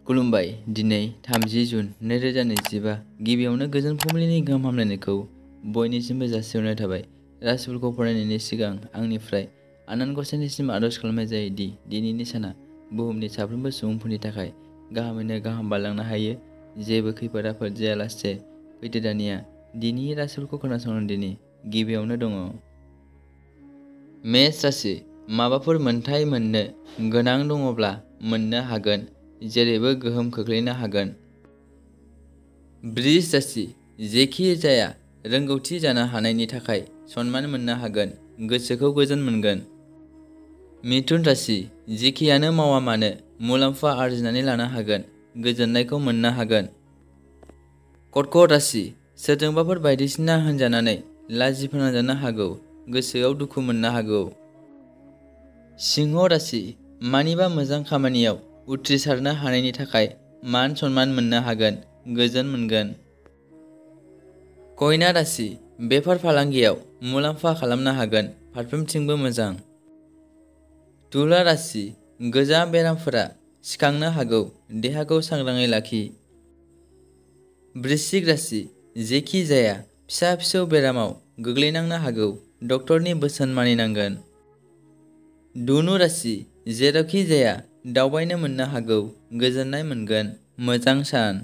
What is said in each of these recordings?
खुलुमबाय। दिनै 30 जुन 2025 गिबियावनो गोजोन फुंबिलिनि गाहाम हामलायनायखौ बयनिसिमबो जासिहरनाय थाबाय। राशिफोरखौ फरायनायनि सिगां आंनिफ्राय आनान गसाइनिसिम आरज खालामनाय जायो दि दिनैनि साना बुहुमनि साफ्रोमबो सुबुंफोरनि थाखाय गाहामैनो गाहाम बारलांनो हायो। जेबो खैफोद आफोद जायालासे फैदो दानिया दिनैनि राशिफोरखौ खोनासंनो दिनै गिबियावनो दङ। मेष राशि। माबाफोर मोन्थाय मोननो गोनां दङब्ला मोननो हागोन, जेरैबो गोहोम खोख्लैनो हागोन। बृष राशि। जेखि जाया रोंगौथि जानो हानायनि थाखाय सनमान मोननो हागोन, गोसोखौ गोजोन मोनगोन। मिथुन राशि। जेखियानो मावा मानो मुलाम्फा आरजिनानै लानो हागोन, गोजोननायखौ मोननो हागोन। कर्कट राशि। सोरजोंबाफोर बायदिसिना होनजानानै लाजि फोनांजानो हागौ, गोसोआव दुखु मोननो हागौ। सिंह राशि। मानिबा मोजां खामानियाव उथ्रिसारनो हानायनि थाखाय मान सनमान मोननो हागोन, गोजोन मोनगोन। कन्या राशि। बेफार फालांगियाव मुलाम्फा खालामनो हागोन, फारफ्रोमथिंबो मोजां। तुला राशि। गोजाम बेरामफोरा सिखांनो हागौ, देहाखौ सांग्राङै लाखि। वृश्चिक राशि। जेखि जाया फिसा फिसौ बेरामाव गोग्लैनांनो हागौ, डक्टरनि बोसोन मानिनांगोन। धनु राशि। जेरावखि जाया दावबायनो मोननो हागौ, गोजोननाय मोनगोन, मोजां सान।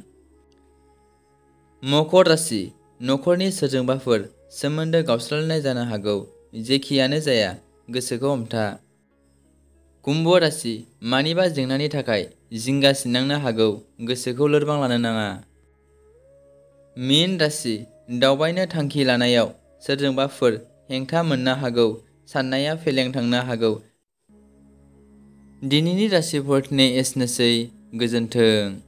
मकर राशि। नखरनि सोरजोंबाफोर सोमोन्दो गावस्रालायनाय जानो हागौ, जेखियानो जाया गोसोखौ हमथा। कुम्भ राशि। मानिबा जेंनानि थाखाय जिंगा सिनांनो हागौ, गोसोखौ लोरबां लानो नाङा। मीन राशि। दावबायनो थांखि लानायाव सोरजोंबाफोर हेंथा मोननो हागौ, साननाया फेलें थांनो हागौ। दिनैनि राशिफोरनि एसेनोसै, गोजोन्थों।